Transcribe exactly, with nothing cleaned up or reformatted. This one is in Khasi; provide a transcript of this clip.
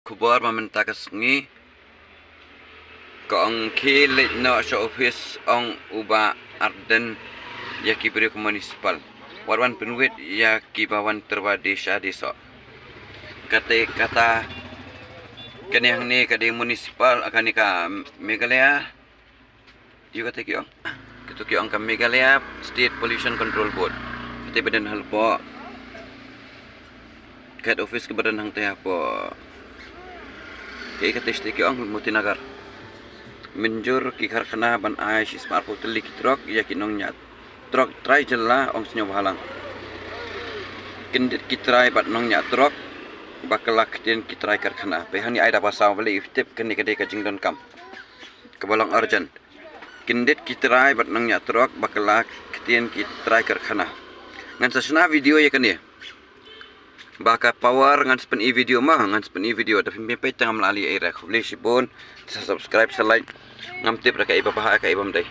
khubor ba mynta ka sngi ka ong khie leit noh sha office ong u Bah Ardent ïa ki briew ka municipal. Wat wan pynwit ïa ki ba wan tyrwa die sha die soh. Kata kata kane hangne ka dei municipal, kane ka Meghalaya. Ïa kata ki ong, kata ki ong ka Meghalaya State Pollution Control Board. Kata ba don halor ka head office kaba don hangta hapoh, kaei kata state ki ong, Motinagar. Mynjur ki karkhana ban ai shispah arphew tylli ki trok ïa ki nongñiah trok trai jylla, ong sniew bhalang. Kyndit ki trai bad nongñiah trok ba kylla ktien ki trai karkhana. Peit hangne, ai da ba saw, balei u tip kane ka dei ka jingdonkam kaba long urgent. Kyndit ki trai bad nongñiah trok ba kylla ktien ki trai karkhana. Ngan sa shna video ïa kane. Ba ka power ngan sa pyni video ma, ngan sa pyni video, da phim peit tang ngam lah leh ei ei ruh. Khublei shibun, sa subscribe, sa like. Ngam tip da kaei ba bha, kaei ba ym dei.